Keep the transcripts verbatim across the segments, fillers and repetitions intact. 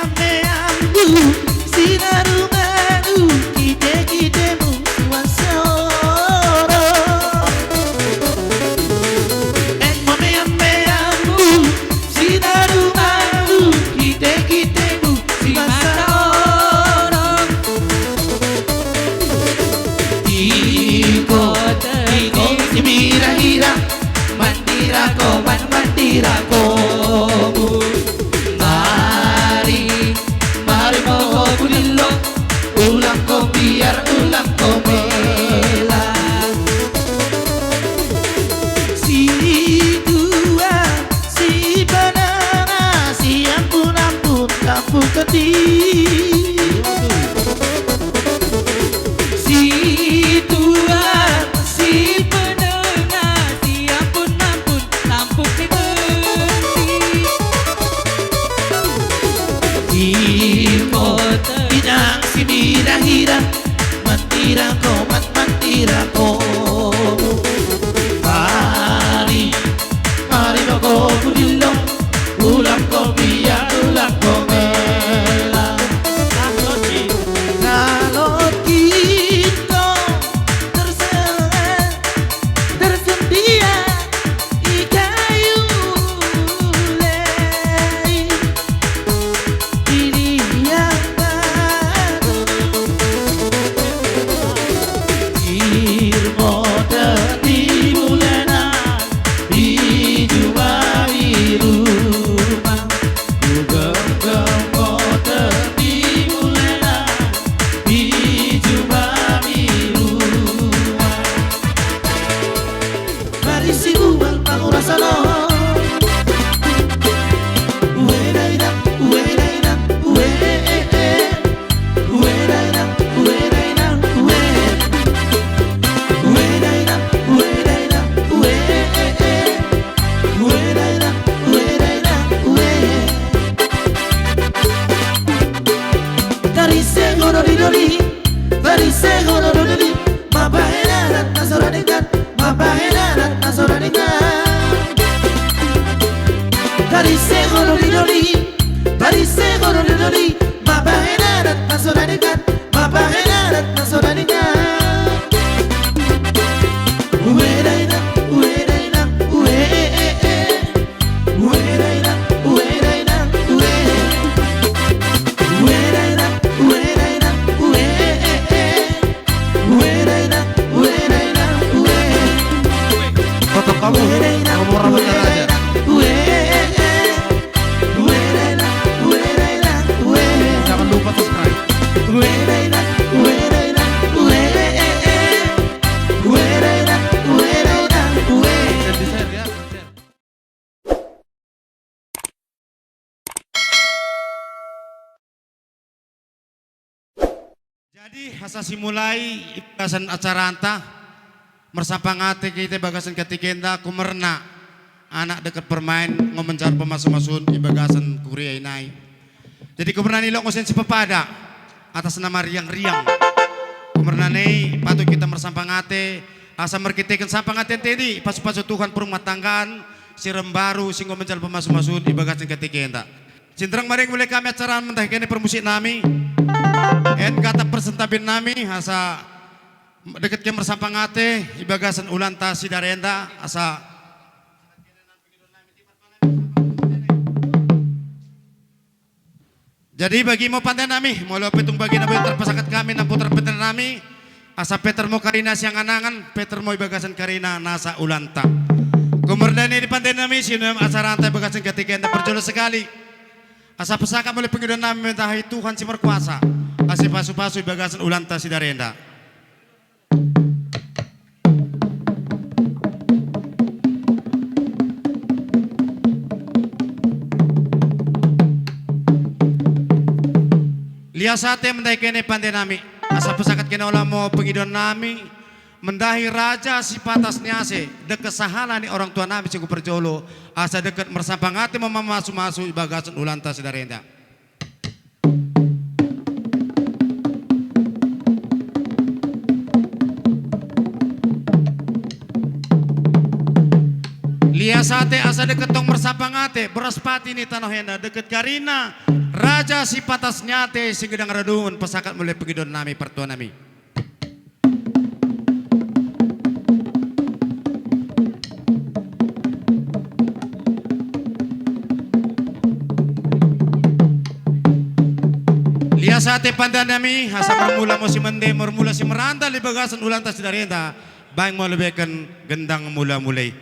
Ambeambu, sinarunganmu, kitekitemu suan saoro. Eng ma ambeambu, sinarunganmu, kitekitemu suan saoro. Ingkon, ingkon sibirahira, mandirako, man, mandirako. Mari, mari moko budillo, ulang ko biar, ulang ko mela. Situa, sipananga, siampun-ampun, tampuk keti. Situa, sipananga, siampun-ampun, tampuk ni benti. Ingkon, inang sibirahira, mandirako, man, mandirako. Mari, mari moko budillo, ulang ko biar, ulang ko mela. Salot ingkon terse-, tersedia i kayu lei di liang batu. Irmota di bulana, di jumari rumah. Ugang-gang mota di bulana, di jumari rumah. Marisi uang pangurasan on. Uedaina, uedaina, ue, e, e. Uedaina, uedaina, ue. Uedaina, uedaina, ue, e, e. Uedaina, uedaina, ue. Tarise godoli-doli, tarise godoli-doli, mambahen adat na so ra denggan, mambahen adat na so ra denggan. Tarise godoli-doli, tarise godoli-doli, mambahen adat na so ra denggan, mambahen adat na so ra denggan. Uedaina, uedaina, ue, e, e, e. Uedaina, uedaina, ue. Uedaina, uedaina, ue, e, e. Uedaina, uedaina, ue. Foto kamu, uedaina, nomor apa uedaina, aja? Ue, e, e. Uedaina, uedaina, ue. Jangan lupa subscribe. Uedaina, uedaina, ue, e, e. Uedaina, uedaina, ue. Share, share, ya. Jadi, asa simulai i bagasan acaranta, marsampang ate hita i bagasan katikenda, kumerna anak dengke parmaen, nga manjalo pamasumasuon i bagasan kuria i nai. Jadi, kumerna ni lomo sian sipapada, atas nama riang-riang. Kumerna ni i, patut hita marsampang ate, asa marhitehon sampang ate i, pasupasu Tuhan parrumatanggaan, sirambaru, singgo manjalo pamasumasuon i bagasan katikenda. Sinterang maringan mulai hami acara mandahi kene parmusik nami. Enda hata parsantabi nami, asa dengke marsampang ate, i bagasan ulanta Sidarenda, asa. Jadi bagimo pande nami, molo pe tung bagina boi tarpasahat hami, nampuna pande nami, asa peter mo karina sian angan-angan, peter mo i bagasan karina nasa ulanta. Kumerna ni i pande nami, sian acaranta i bagasan katikenda parjolo sekali. Asa pasahat molo pangidoan nami mandahi Tuhan simarkuasa, asa pasupasu i bagasan ulanta Sidarenda. Lias ate mandahi kene pande nami, asa pasahat kene ola mo pangidoan nami, mandahi raja sipatas ni ase, dengke sahala ni orang tua nami sian parjolo, asa dengke marsampang ate ma mamasumasu i bagasan ulanta Sidarenda. Lias ate asa dengke tong marsampang ate, boras pati ni tano hena, dengke karina, Raja Sipatas ni Ate, Sigodang Radungun, pasahat molo pangidoan nami, partua nami. Lias ate pande nami, asa marmula ma simende, marmula simarandal di bagasan ulaonta sidarenta, baen ma lobeiken gendang mula-mula i.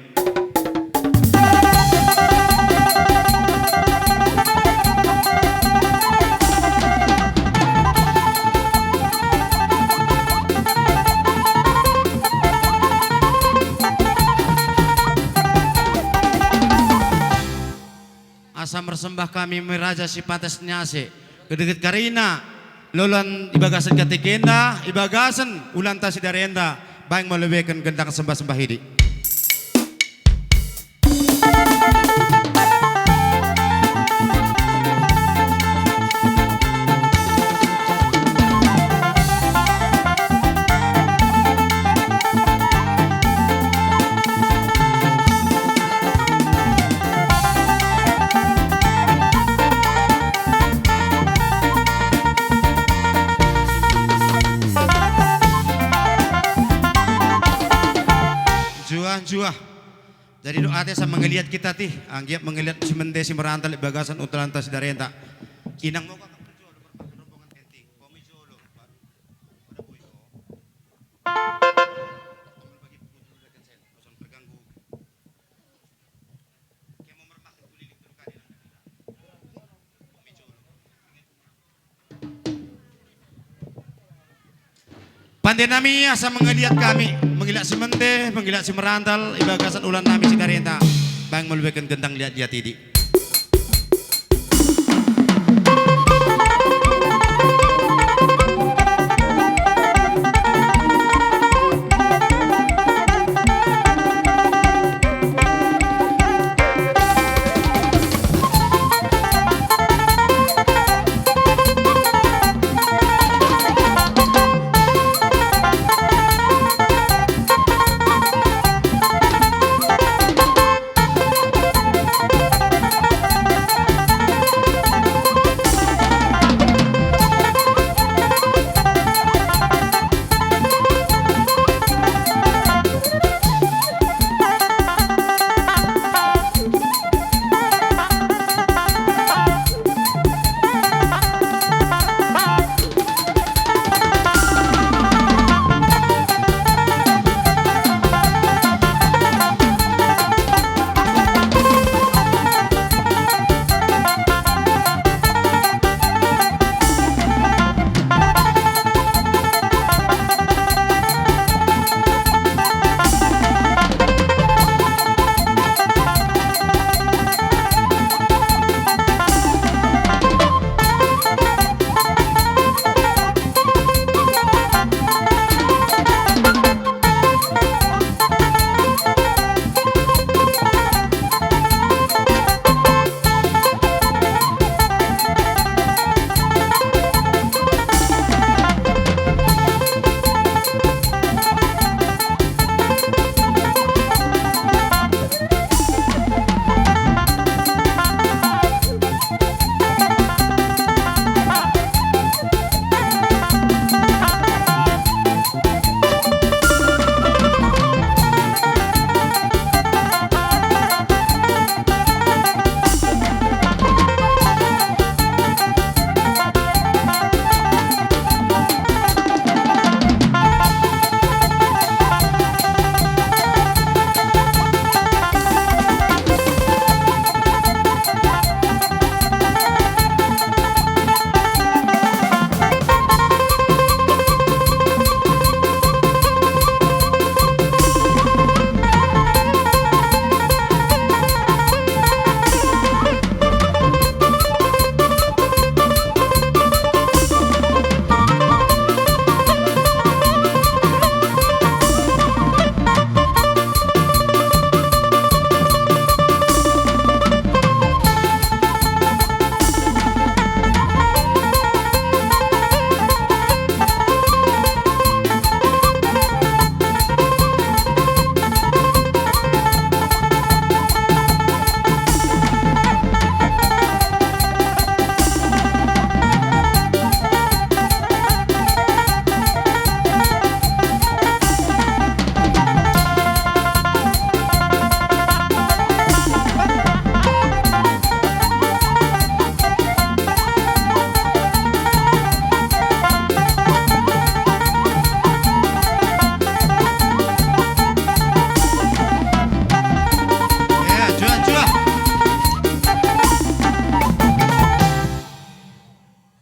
Asa marsembah hami ma Raja Sipatas ni Ate, gedeged karina, loloan di bagasan kategena, di bagasan ulaonta sidarenta, baen ma lobeiken gendang sembah-sembah i. Juah, juah. Jadi do ate asa mangaliat hita ate, anggiat mangaliat simende simarandal di bagasan ulaonta sidarenta. Inang mo. Pande nami, asa mangaliat hami, mangaliat simende, mangaliat simarandal di bagasan ulaon nami sidarenta, baen ma lobeiken gendang liat-liat i.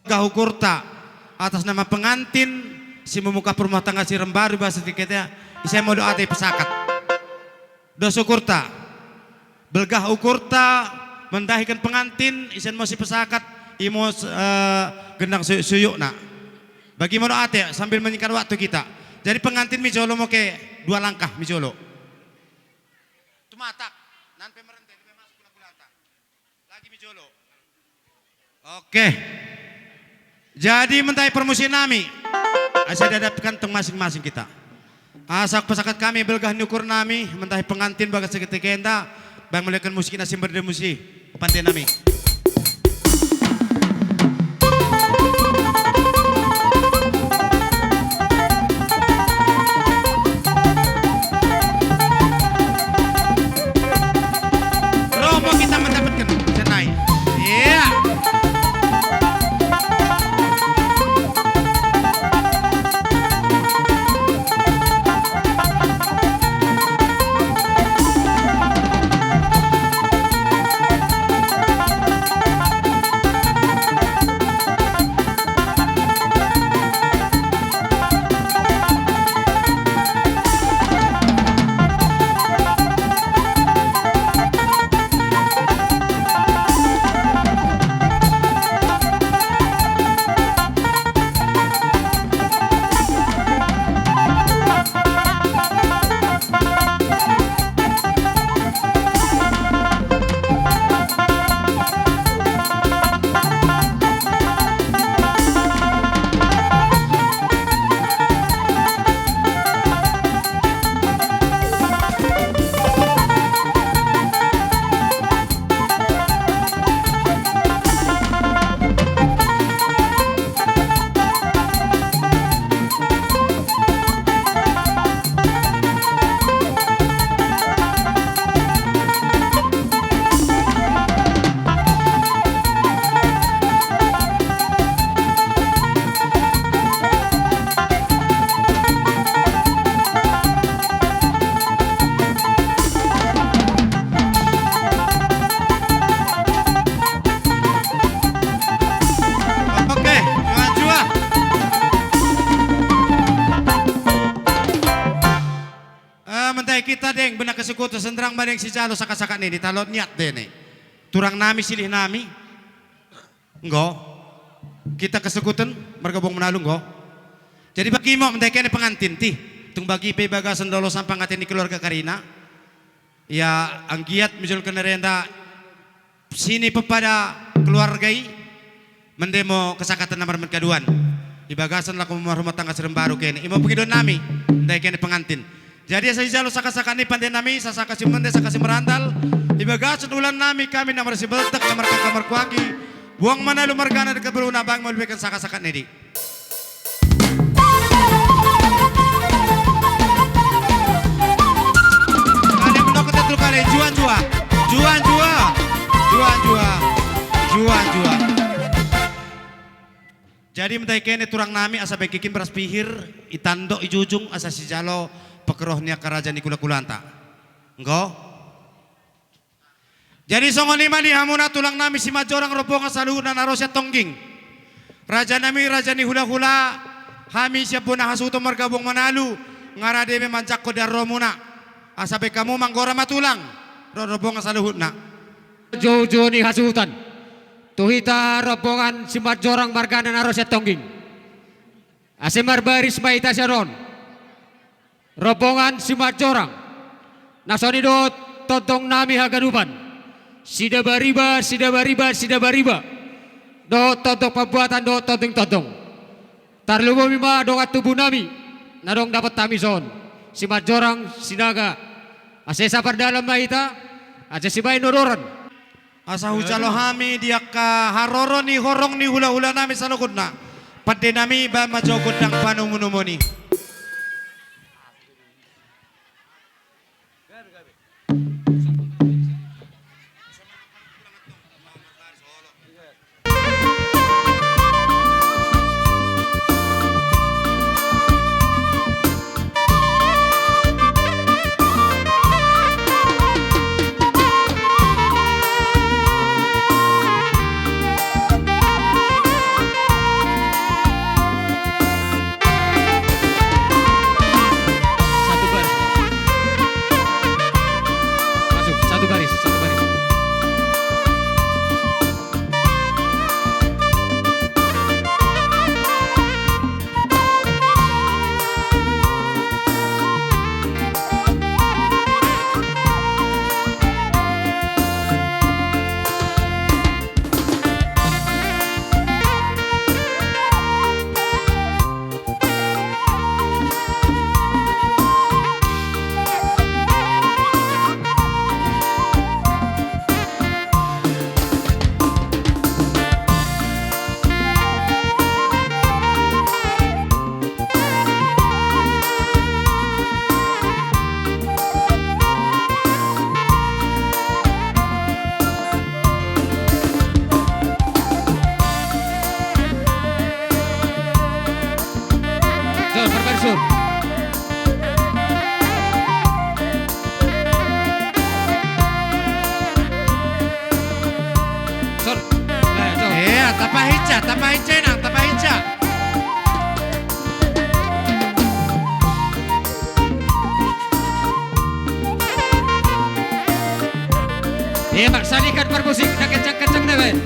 Belgah ukurta atas nama pengantin, si membuka perumah tangga si rembaru, bahasa tiketnya, ise modok ate pesakat. Dos ukurta. Belgah ukurta mendahikan pengantin, ise modok si pesakat, imo, eh, gendang suyuk-suyukna. Bagi modok ate, sambil menyingkat waktu kita. Jadi pengantin mi jolo, moke dua langkah mi jolo. Tumatak, nan pemerente, lebih masuk kula-kulata. Lagi mi jolo. Oke. Jadi mendahi parmusiknami. Asa dihadapkan tong masing-masing kita. Asa pesakat hami belgah ni ukurnami, mendahi pengantin bagas seketika enda, bang mulaikan musikna si merde musi. Pandenami. Romo kita mendapatkan senai. Iya. Oke, jua, jua. Eh, mendahi kita deng, bena kesekutu senderang madeng sijalo saka-saka nidi, talot niat dene. Turangnami, silihnami. Enggo. Kita kesekutan, marga Buang Manalu, enggo. Jadi bagi ma mendahi kene pengantin, ti. Tung bagi pe bagasan dolo sampang ate ni keluarga karina. Ia anggiat mijol kene renda sini pepada keluarga i, mendemo kesakatan na marmingkaduan. Di bagasan laho marumah tangga si rembaru kene. Imo pengidoannami, mendahi kene pengantin. Jadi asa sijalo saka-saka ni pandenami, sasaka si mende, saka si merandal. Di bagasan ulannami hami na marsibaltak, na markaka markuaki. Buang Manalu margana di kebeluhuna bang malubekan saka-saka nidi. Kali mendok ketetul kali, juan jua. Juan jua. Juan jua. Juan jua. Jadi mendahi kene turangnami asa bengkikin beras pihir, itandok ijujung asa sijalo pekroh ni angka raja ni kula-kulanta. Enggo? Jadi songon i ma di hamuna tulangnami Simanjorang rombongan saluhutna na ro sian Tongging. Rajanami, raja ni hula-hula, hami sian bona hasuhuton marga Buang Manalu, nga rade be manjangkon di haroromuna. Asa baen hamu manggora ma tulang, ro rombongan saluhutna. Joujou ni hasuhuton. Tu hita rombongan Simanjorang margana na ro sian Tongging. Asa marbaris ma hita sian on. Rombongan Simanjorang, na songon i dohot tondongnami haganupan, Sidabariba, Sidabariba, Sidabariba, dohot tondong pambuatan, dohot tondong-tondong. Tarlumobi ma dongan tubunami, na adong dapot hami son, Simanjorang, Sinaga. Asa sapardalan ma hita, asa sibaen odoran. Asa hujalo hami di angka haroro ni horong ni hula-hulanami saluhutna. Pandenami, baen ma jo gondang panomu-nomuni. hinsa, tamba hinsa, Inang, tamba hinsa. Emang salikan parmusik na kencang-kencang na baen.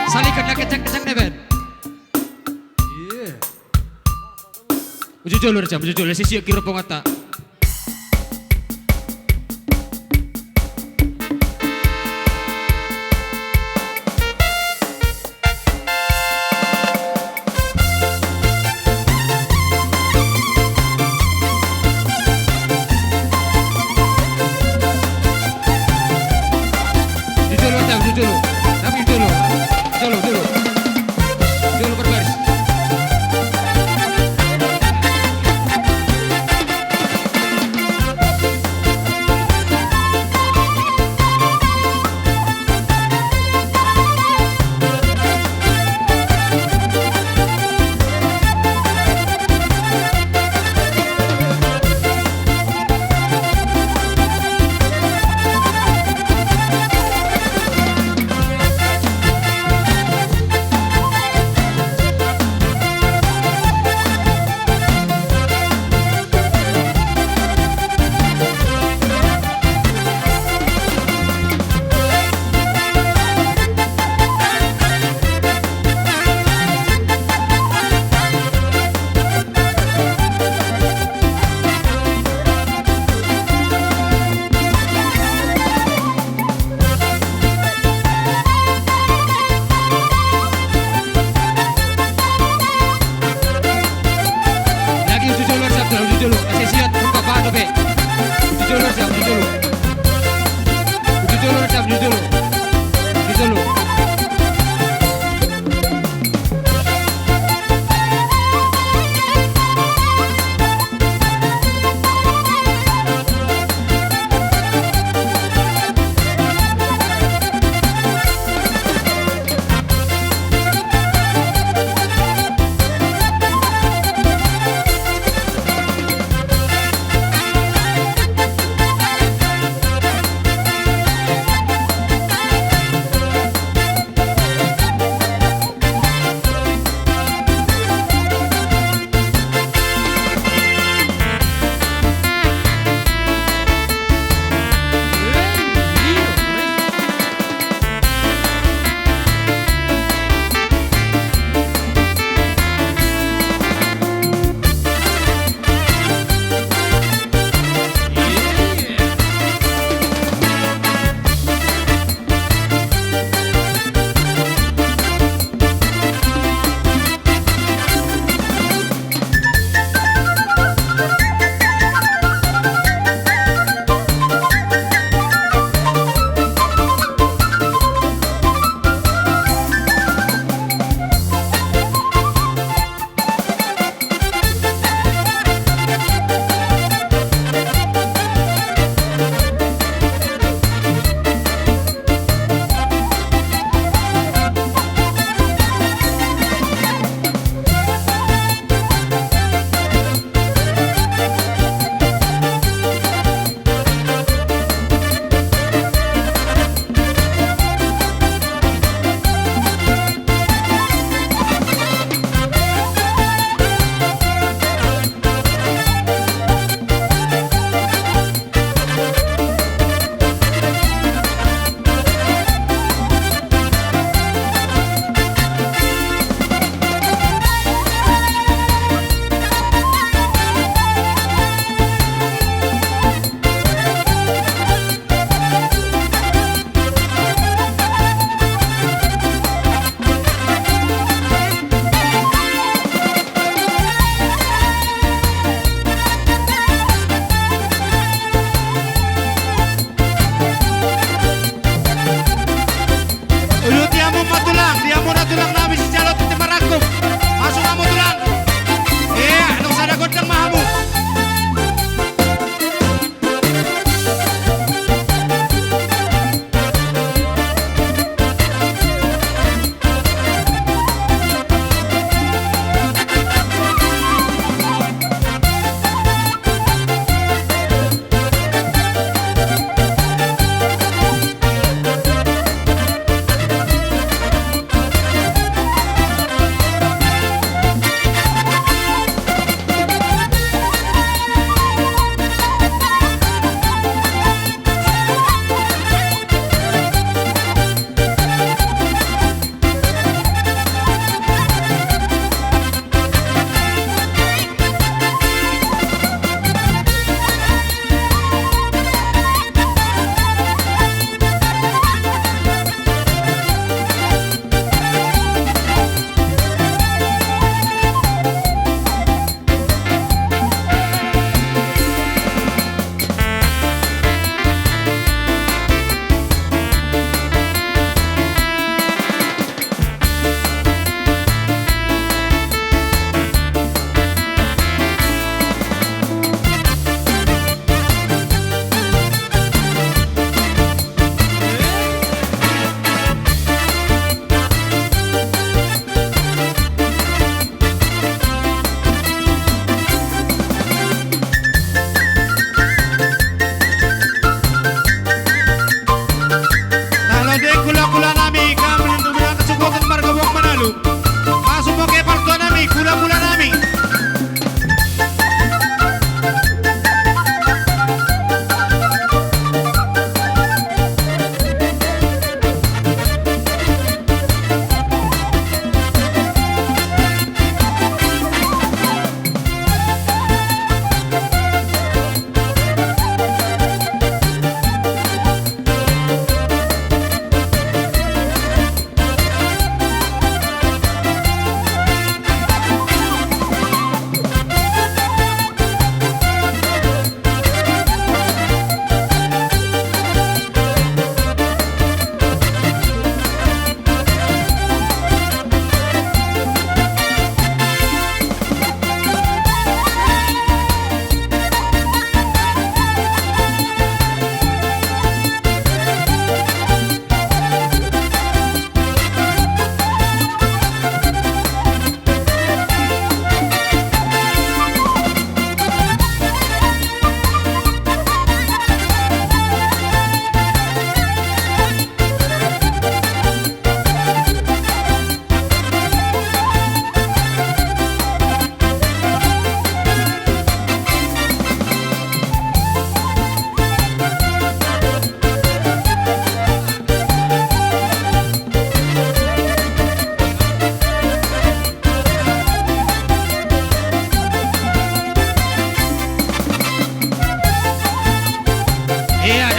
Salikan na kencang-kencang na baen. Iya. Uju jolo, Raja, uju jolo, sisi kiri pongata. Jujolo, Raja, jujolo. Tapi jujolo. Jolo, jolo. Jolo berbaris.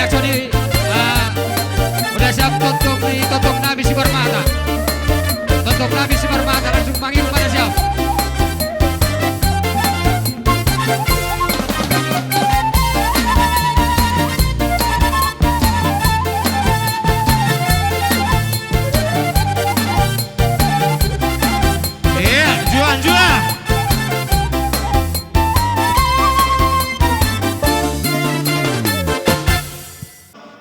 Jadi, ah, udah siap tondong ni, tondong nami si Parmata. Tondong nami si Parmata, langsung mangium, mana siap. Iya, jual, jual.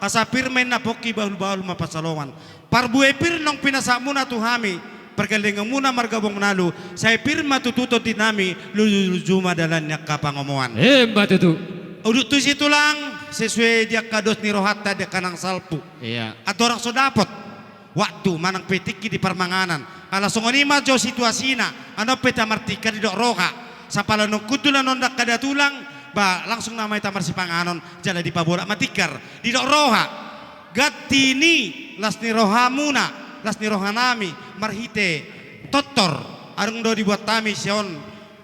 Asa pir ma inna pongki, bahul-bahul ma pansalongan. Parbue pir naung pinasahatmuna tu hami, pargellengonmuna marga Boan Manalu, sai pir ma tutu tondi nami, luju-luju ma dalan ni angka pangomoan. Emma tutu. Udut tusi tulang, sesuai di angka dos ni rohanta di angka nang salpu. Iya. Andorang so dapot waktu manang pe tingki di parmanganan. Ala songon i ma jo situasina, annon pe hita martingkar didok roha. Sapala nunga hundul annon angka da tulang, ba langsung nama hita marsipanganon, jala dipabolak ma tingkar. Didok roha. Ganti ni las ni rohamuna, las ni rohanami, marhite tortor. Adong do dibuat hami sian on,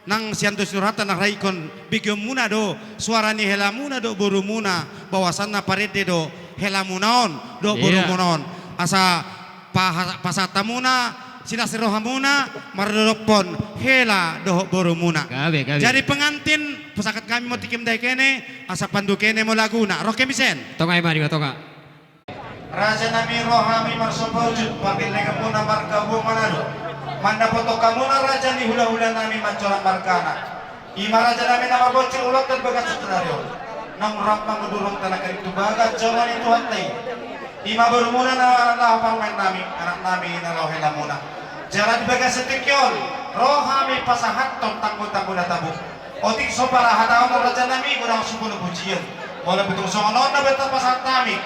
nang sian dos ni rohanta na raiskon, begeonmuna do suara ni helamuna dohot borumuna, bahwasanna parende do helamuna on dohot, iya, borumuna on. Asa paha-, pasahat hamuna silas ni rohamuna mardodophon hela dohot borumuna. Gabe, gabe. Jadi pengantin, pasahat hami ma tingki ndai kene, asa pandu kene ma laguna. Rohami sen. Tonga i ma, di ma tonga. Raja nami, roha nami marsomba ujut, pargellengonmuna marga Boan Manalu. Mandapothon hamuna raja ni hula-hula nami manjorang margana. I ma raja nami na marbonsir ulaonta di bagasan sadari on. Naung rap mangudurhon tano na gari tu bagas joro ni Tuhanta i. I ma borumuna na laho parumaen nami, anak nami na laho helamuna. Jala di bagasan tingki on, roha nami pasahathon tanggul-tanggul na tabo. Otik so pala hata on raja nami, godang sumbu na pujian. Molo pe tung songon on na beta pasahat hami.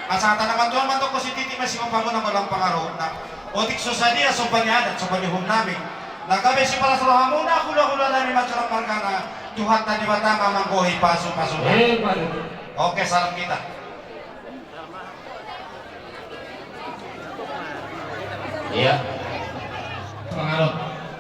Asa hata na mantuan ma antong, sititi ma sigompa muna godang pangarahutna. Otik so sadia somba ni adat, somba ni uhum nami. Na gabe sipalas rohamuna hula-hula nami manjorang margana. Tuhanta Debata ma manggohi pasu-pasuna. Eh, baik. Oke, salam kita. Iya. Panganon.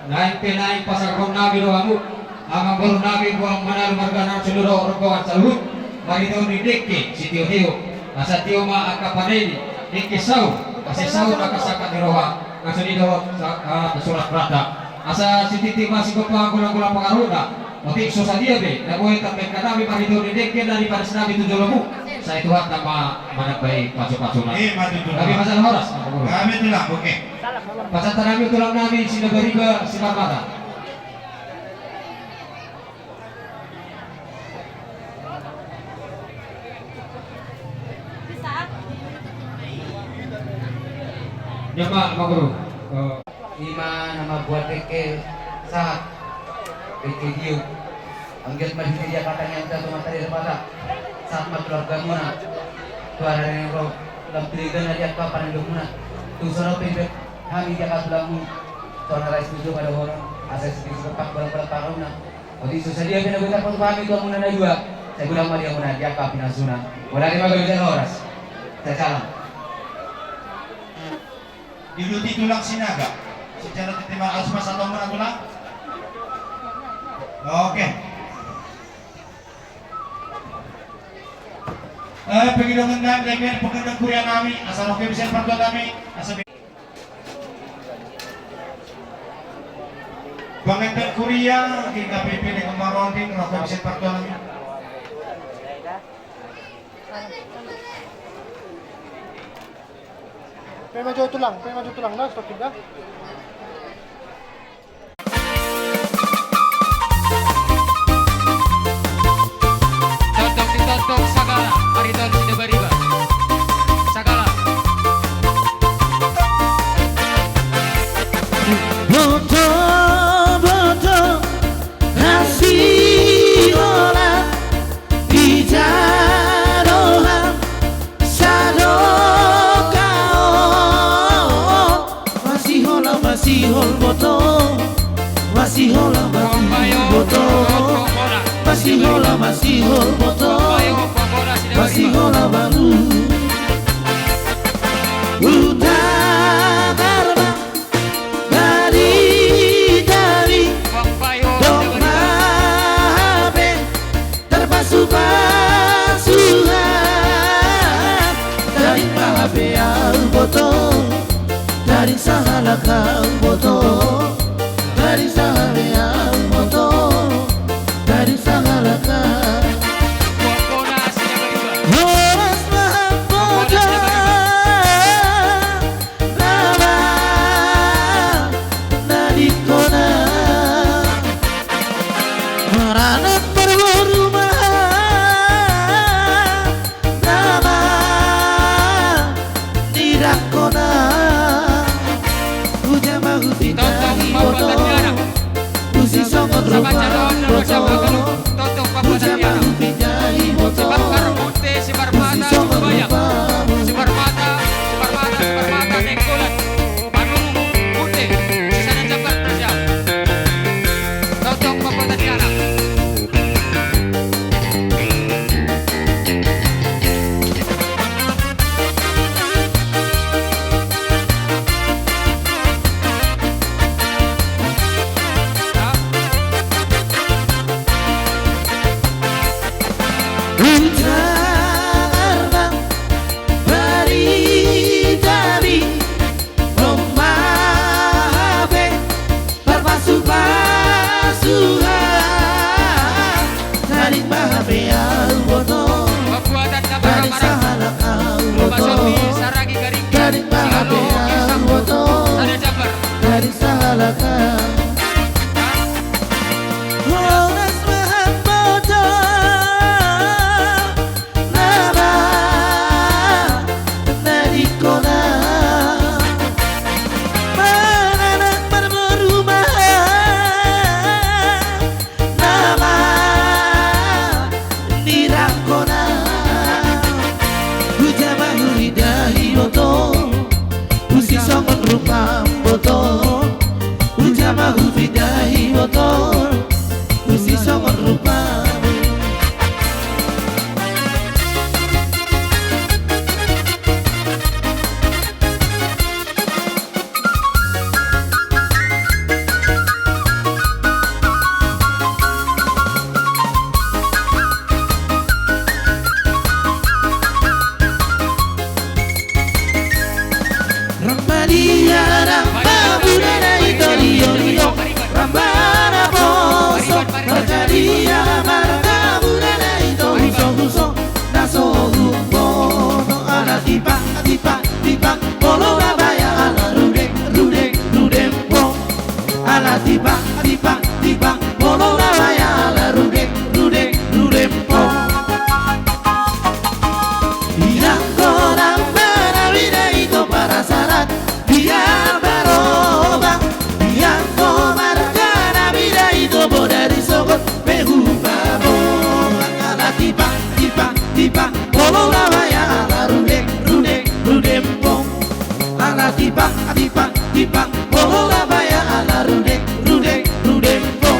Naeng pe naeng pasahathon nami do hamu, amangboru nami Boan Manalu marga na sundut dohot rombongan saluhut, marhitehon ni dengke sitio-tio. Asa tio ma angka paneni, dengke saur, asa saur angka sangkap ni roha, na so didok sa-, ah, surat rata. Asa sititi ma sigompa golang-golang pangarahutna. Otik so sadia be na boi tarbahen hami marhitehon ni dengke na dipadas nami tu jolomu, sai Tuhanta ma manambai pasu-pasuna. Eh, ma tutu. Gabe ma jala horas. Gabe tulang, oke. Pasahat hami tulang nami Sinabariba Simarmata. Ia ma, amangboru. Eh. I ma na mambuat dengke sahat, dengke tio. Anggiat ma di dia kata yang jatuh materi lepata. Sahat ma keluargamuna. Tuhan ada yang roh. Lam tiriga na dia kapan hidupmuna. Tung sono pe hami dia katulangmu. Tuhan ada setuju pada orang. Asa setuju sepak bola-bola parona. Otik so sadia pe na beta pon hami tu hamuna na dua. Sai godang ma di hamuna di angka pinasuna. Mauliate ma, gabe jala horas. Salam. Diuduti tulang Sinaga. Secara titiman arus masa tombol tulang. Oke. Eh, pengidongan nami, demian pengidongan kuria nami, asa roh ke bisa partua nami, asa be-, pengendek kuria, G K P P di Kemaronding, roh ke bisa partua nami. Pe maju tulang, pe maju tulang, dah, stop, dah. Tondong ni tondong sagala, ari tondong ni bariba. Sagala. Boto, boto, na sihola. Ija do ham sadokahon. Masihola, masihol boto. Masihola, masihol boto. Masihola, masihol boto. Masihola, balu. Huta Garba. Dari-dari dong hape tarpasu-pasu ha. Au boto, dari sahalak au boto, dari sahalak au. Horas ma hamboto, nama na dingkona. Maranak marboru ma nama nidangkona. Hujama hupinda iboto, husisongon rupa boto. Hujama hupinda iboto, husisongon rupa. Panungkun, Pute, sisada jambar terjam. Totong pembuatan tiara. Ujar ma barita ni Domma hape parpasupasu an. Tading ma hape au boto, tading sahalak au boto. Tading ma hape au boto, tading sahalak au. Horas ma hamboto, nama na dingkona. Maranak marboru ma nama nidangkona. Hujama hupinda iboto, husisongon rupa boto. Hujama hupinda iboto, husisongon rupa. Ramba dia, ramba muna na ito rio rio, ramba na poso, marga dia, marga muna na ito huso huso, na so umboto. Ala tipa tipa tipa, molo na baya ala rudeng rudeng rudeng po. Ala tipa tipa tipa, molo na baya ala rudeng rudeng rudeng po. Ianggo na mana bida ito parasarat dia baroba. Ianggo marga na bida ito bodari sogot pe hupaboa. Ala tipa tipa tipa, molo na baya ala rudeng rudeng rudeng po. Ala tipa tipa tipa, molo na baya ala rudeng rudeng rudeng po.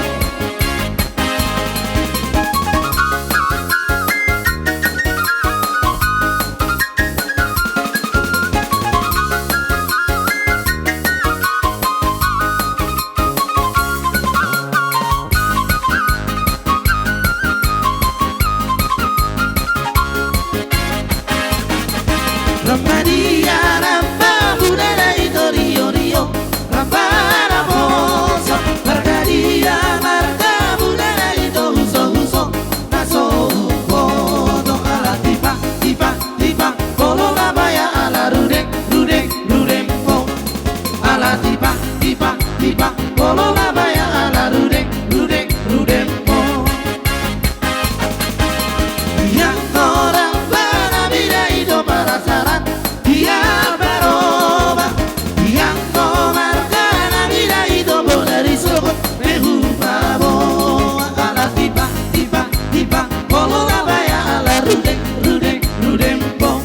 Ramba dia, ramba muna na ito rio rio, ramba na poso, marga dia, marga muna na ito huso huso, na so umboto. Ala tipa tipa tipa, molo na baya ala rudeng rudeng rudeng po. Ala tipa tipa tipa, molo na baya ala rudeng rudeng rudeng po. Ianggo ramba na bida ito parasarat dia baroba. Ianggo marga na bida ito bodari sogot pe hupaboa. Ala tipa tipa tipa, molo na baya ala rudeng rudeng rudeng po.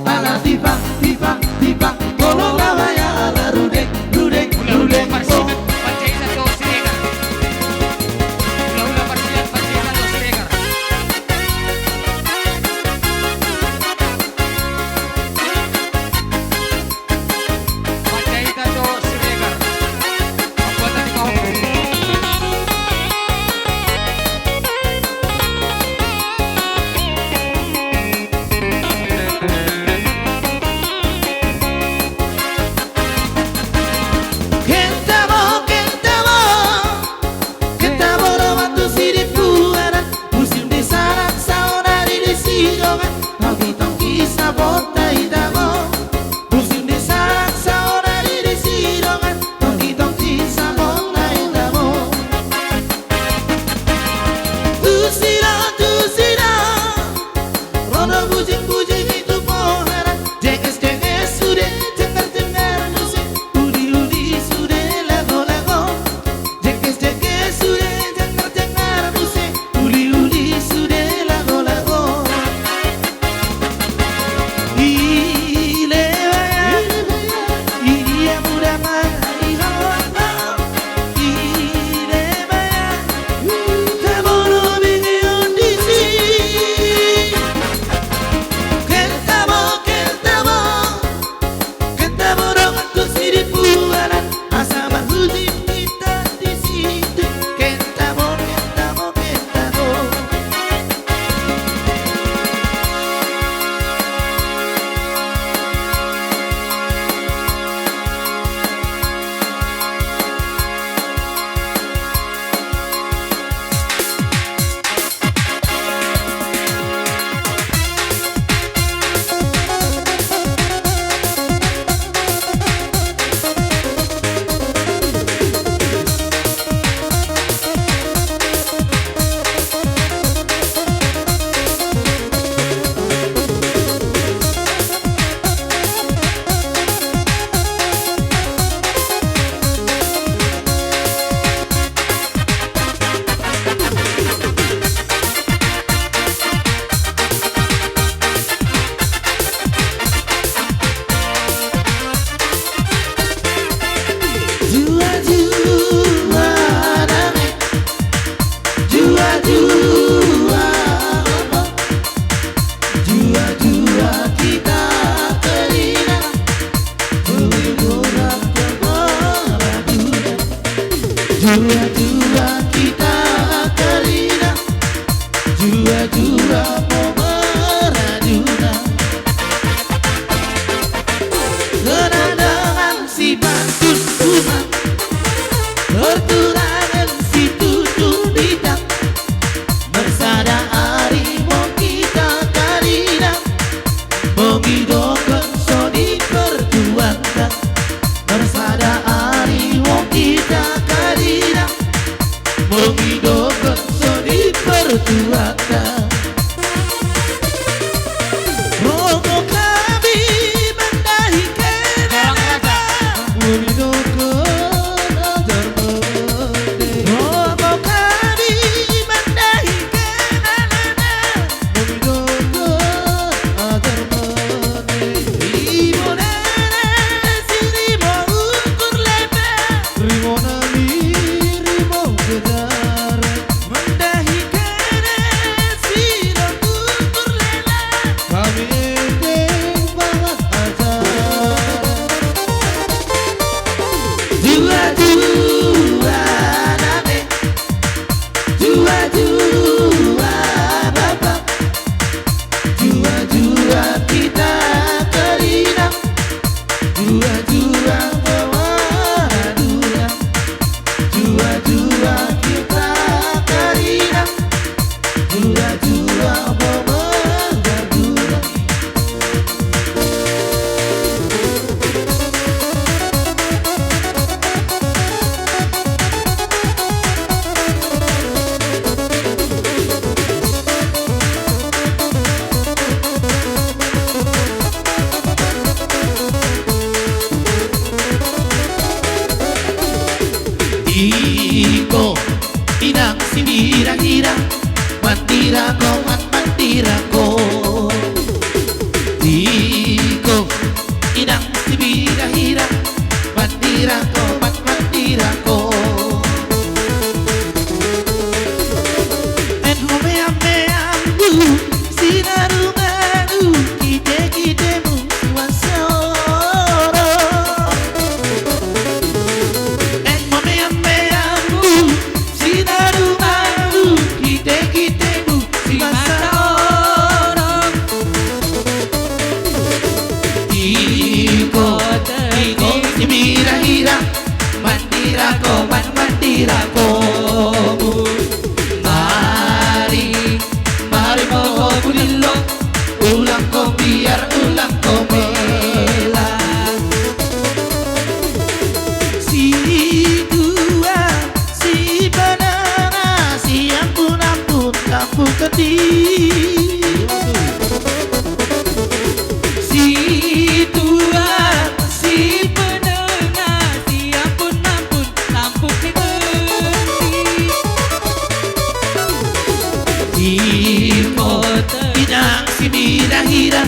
Ala tipa tipa tipa, molo na baya ala rudeng rudeng rudeng po. Potta i tabo, musik ni saksa ona di di sidongan, tongki tongki sa potta i tabo. Tusida, tusida, ro do bujing bujing i tu pohara, jengges jengges sude, jenggar jenggar muse, uli uli sude lago lago. Jengges jengges sude, jenggar jenggar muse, uli uli sude lago lago. Ile baya, idia muda ma i hawa. Ile baya, tabo do bege on disi. Mandira,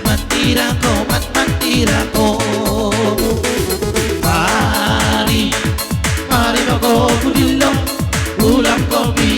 mandira ho, man-, mandira ho. Mari, mari ma ho tu dillo, ulang ho mi